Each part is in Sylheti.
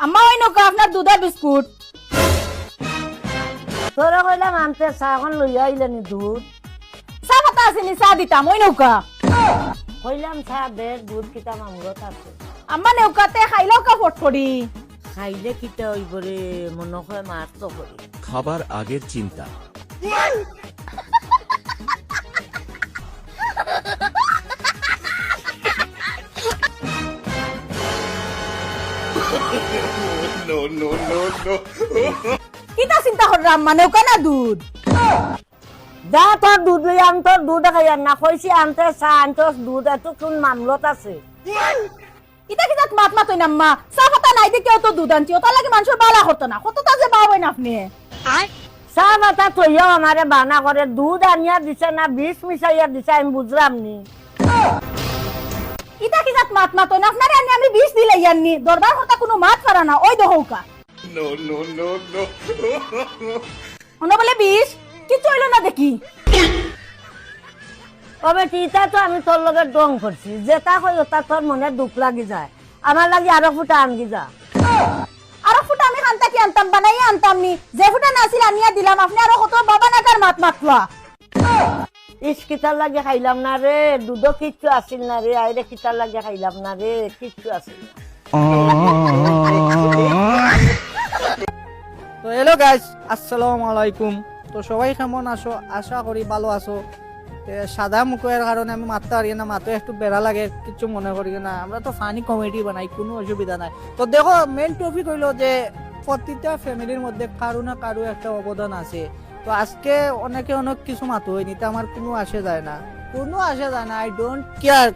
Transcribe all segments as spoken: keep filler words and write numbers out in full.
আম্মা, ওই নৌকা আপনার দুধা বিস্কুট। তোরে কইলাম আনতে চা, অখন লইয়া আইলে নি দুধ? চা পাতা আছে নি, চা দিতাম, ওই নৌকা। কইলাম চা দে, দুধ কিতা মামলত আছে। আম্মা, নেউকাতে খাইলাও কা ফটফড়ি। খাইলে কিতা অইব রে, মনে হয় মার তো করি। খাবার আগের চিন্তা। No, no, no, no. কিতা চিন্তা কররাম, মানে ওখানে দুধ। যা তোর দুধ লই আন, তোর দুধ খাইয়ার না, কইছি আনতে চা আনতোস দুধ, এতক্ষণ মামলত আছে। ইতা কি জাত মাত মাতইন আম্মা? চা পাতা নাই দে কেউ তো দুধ আনছি, ওটার লাগি মানুষর বালা করতো না। কতটা যে বাবইন আপনি। চা পাতা থইয়াও আমারে বানা করে, দুধ আনিয়া দিছে না বিষ মিশাইয়া দিছে, আমি বুঝলাম নি। ইতা কি জাত মাত মাতইন? আপনারে আনি আমি বিষ দিলাইয়ার নি, দরবার করতা কোনো মাত পারা না, ওই দেখউক্কা। No, no, no, no. অনো বলে বিষ, কিচ্ছু অইলো না দেখি। ও বেটি, ইতা তো আমি তোর লগে ঢং করছি, যেটা কই ওটা তোর মনে দুখ লাগি যায়, আমার লাগি আরো ফুটা আনগি যা। আরো ফুটা আমি খান থাকি আনতাম, বানাইয়া আনতাম নি, যে ফুটা না আছিল আনিয়া দিলাম, আপনি আরো কত বাবা নাগার মাত মাতলা। ইস, কিতার লাগি খাইলাম না রে, দুধও কিচ্ছু আছিল না রে, আইরে কিতার লাগি খাইলাম না রে, কিচ্ছু আছিল না। তো hello guys, আসসালামু আলাইকুম। তো সবাই কেমন আছো? আশা করি ভালো আছো। তে সাদা মুখের কারণে আমি মাততে পারি না, মাতো একটু বেড়া লাগে, কিচ্ছু মনে করি না। আমরা তো funny comedy বানাই, কোনো অসুবিধা নাই। তো দেখো, main topic হইলো যে প্রতিটা family-র মধ্যে কারো না কারো একটা অবদান আছে। তো আজকে অনেকে অনেক কিছু মাতো হয়নি, তো আমার কোনো আসে যায় না, কোনো আসে যায় না, I don't care।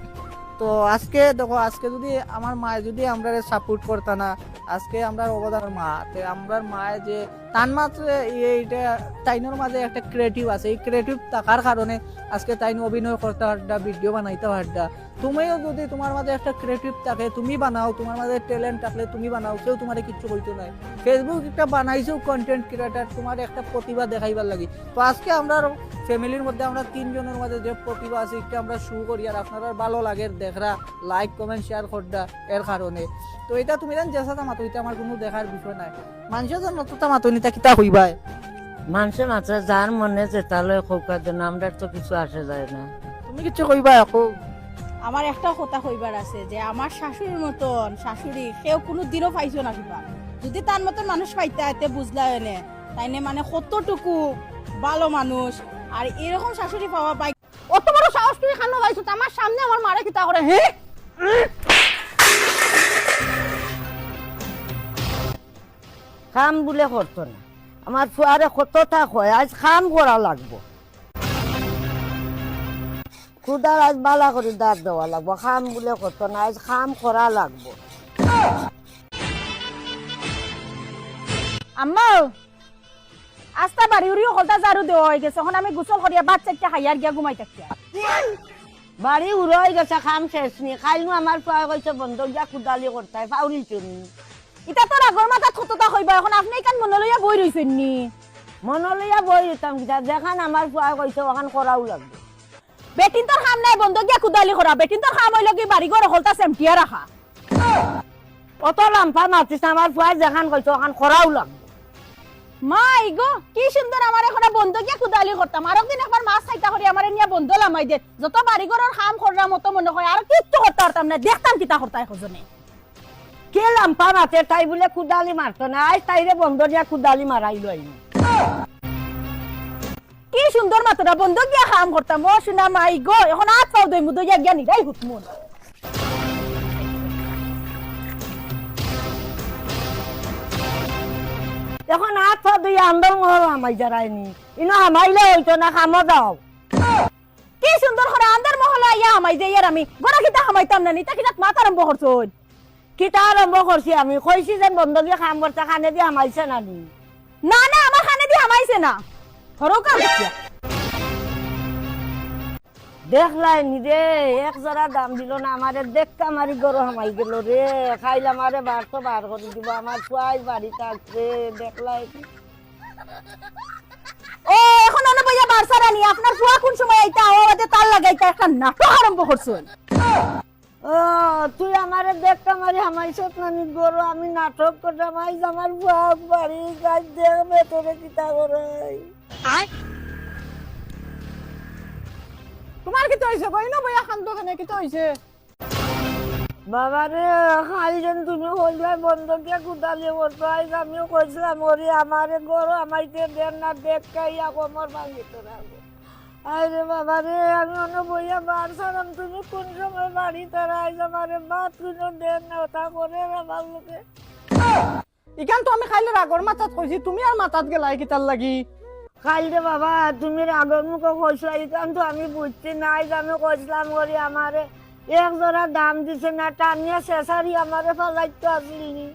তো আজকে দেখো, আজকে যদি আমার মায়ে যদি আমরারে support করতা না, আজকে আমরার অবদান মা, তে আমরার মায়ে যে তান মাঝে ইয়ে, এটা তাইনর মাঝে একটা creative আছে, এই creative থাকার কারণে আজকে তাইন অভিনয় করতে পারডা, video বানাইতে পারডা। তুমিও যদি তোমার মাঝে একটা creative থাকে, তুমি বানাও, তোমার মাঝে talent থাকলে তুমি বানাও, কেউ তোমারে কিচ্ছু কইতো নাই। Facebook একটা বানাইছো content creator, তোমার একটা প্রতিভা দেখাইবার লাগি। তো আজকে আমরার family-র মধ্যে আমরা তিনজনের মাঝে যে প্রতিভা আছে, এটা আমরা show করি, আর আপনারার ভালো লাগে দেখরা, like, comment, share করডা এর কারণে। তো এটা তুমি জান যেসাদে মাতো, এটা আমার কোনো দেখার বিষয় নাই। মানুষে যেন অতটা মাতো নিতা কিতা কইবায়? মানুষে মাতো যার মনে যেটা লয় কউক্কা যেন, আমরার তো কিছু আসে যায় না। তুমি কিছু কইবায় কও। আমার একটা কথা কইবার আছে যে আমার শাশুড়ির মতন শাশুড়ি কেউ কোনো দিনও পাইছো না কিবা। যদি তার মতন মানুষ পাইতা, এতে বুঝলা এনে, তাইনে মানে কতটুকু ভালো মানুষ। আর এরকম শাশুড়ি পাওয়া পাই। অত বড় সাহস তুই খানো পাইছো? আমার সামনে আমার মারে কিতা করে, হে? কাম বুলে করতো না। আমার ফুয়ারে কততা কয়, আইজ কাম করা লাগবো। খুদার আইজ বালা করি দাঁত দেওয়া লাগবো, কাম বুলে করতো না, আইজ কাম করা লাগবো। আম্মা, আস্তা বাড়ি উড়ি হকলতা ঝাড়ু দেওয়া অই গেছে, এখন আমি গোসল করিয়া ভাত চাইরটা খাইয়া আর গিয়া ঘুমাই থাকি। বাড়ি উড়া অই গেছে, কাম শেষ নি। কাইল নু আমার ফুয়ায় কইছে বন্দর গিয়া কুদালি করতায়, পাউরিছো নি। ইতা তো রাগর মাথাত কততা কইবা, এখন আপনে ইখান মনো লইয়া বই রইছইন নি। মনো লইয়া বই রইতাম কিতা, যেখান আমার ফুয়ায় কইছে অখান করাউ লাগবো। বেটিন্তর কাম নাই বন্দর গিয়া কুদালি করা, বেটিন্তর কাম অইলো কি বাড়ি ঘর হকলতা সেমটিয়া রাখা। অত লাম্পা মাতিস না, আমার ফুয়ায় যেখান কইছে অখান করাউ লাগবো। মাই গো, কি সুন্দর আমার এখন বন্দর গিয়া কুদালি করতাম। আর একদিন একবার মাছ খাইতা করি আমারে নিয়া বন্দর লামাই দে। যত বাড়ি ঘরর কাম করলাম অত মনো কয় আর কিচ্ছু করতা পারতাম না, দেখতাম কিতা করতা একজনে। কে লাম্পা মাতে, তাই বুলে কুদালি মারতো না, আইজ তাইরে বন্দর গিয়া কুদালি মারাইলো আইনি। কি সুন্দর মাতরা, বন্দর গিয়া কাম করতাম, ও সোনা মাই গো, এখন আত পাও ধইমু, ধইয়া গিয়া নিরাই হুতমুন। এখন আত পাও ধইয়া আন্দর মহল হামাই যারায়নি, ইনো হামাইলে অইতো না, কামো যাও। কি সুন্দর করে আন্দর মহল আইয়া হামাই যাইয়ার আমি, ঘরো কিতা হামাইতাম না নি, ইতা কিতা মাত আরম্ভ করছইন? কিতা আরম্ভ করছি আমি? কইছি যে বন্দর গিয়া কাম করতা, কানেদি হামাইছে না নি? না, না, আমার কানেদি হামাইছে না। ধরো কাম করছি। দেখলায় নি রে, এক জরা দাম দিলো না আমারে, ধাক্কা মারি ঘরো হামাই গেলো রে। কাইল আমারে বারতো বার করি দিবো, আমার ফুয়ায় বাড়ি থাকছে, দেখলায় নি। ও, এখন অনো বইয়া বার সারানি, আপনার ফুয়া কোন সময় আইতা, ও বাদে তার লাগাইতা একটা নাটক আরম্ভ করছইন। ও, তুই আমারে ধাক্কা মারি হামাইছত না নি ঘরো, আমি নাটক করতাম, আইজ আমার বাপ বাড়ি গাছ দেখবে তোরে কিতা করে। তোমার কিতা অইছে গো? ইনো বইয়া কান্দো কেনে, কিতা অইছে? বাবারে, কাইল যেন তুমি কইছলায় বন্দকিয়া কুদালি করতো, আইজ আমিও কইছলাম ওরে আমারে ঘরো হামাইতে দের না, ধাক্কা ইয়া কোমর ভাঙি তোরা। আরে বাবারে, আমি অনো বইয়া বার ছাড়াম, তুমি কোন সময় বাড়ি তারা আইজ আমারে ভাত কুনো দের না, ওটা করে আমার লোকে। ইখান তো আমি কাইলে রাগর মাথাত কইছি, তুমি আর মাথাত গেলায় কিতার লাগি? কাইল রে বাবা, তুমি রাগর মুখো কইছলায়, ইখান তো আমি বুঝছি না। আইজ আমি কইছলাম ওরে আমারে এক জোড়া দাম দিছে না, টানিয়া শেষারি আমারে ফালাইতো আসিল নি।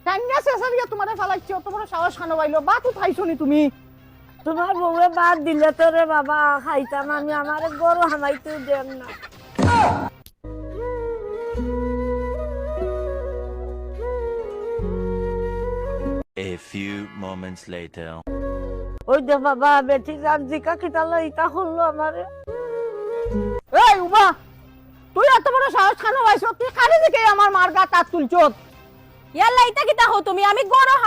টানিয়া শেষারিয়া তোমারে ফালাইছে, অত বড় সাহস কানো পাইলো? ভাত উঠাইছো নি তুমি? তোমার বউয়ে ভাত দিলে তো রে বাবা খাইতাম আমি, আমারে ঘরো হামাইতেও দের না। A few moments later. ওই দে বাবা, বেটি যার জিকা কিতালা ইতা করলো আমারে। এই উবা, তুই অত বড় সাহস কানো পাইছো? তুই কারে জিকাইয়া আমার মার গাত আত তুলছত? ইয়াল্লা, ইতা কিতা কও তুমি? আমি ঘরো হাম-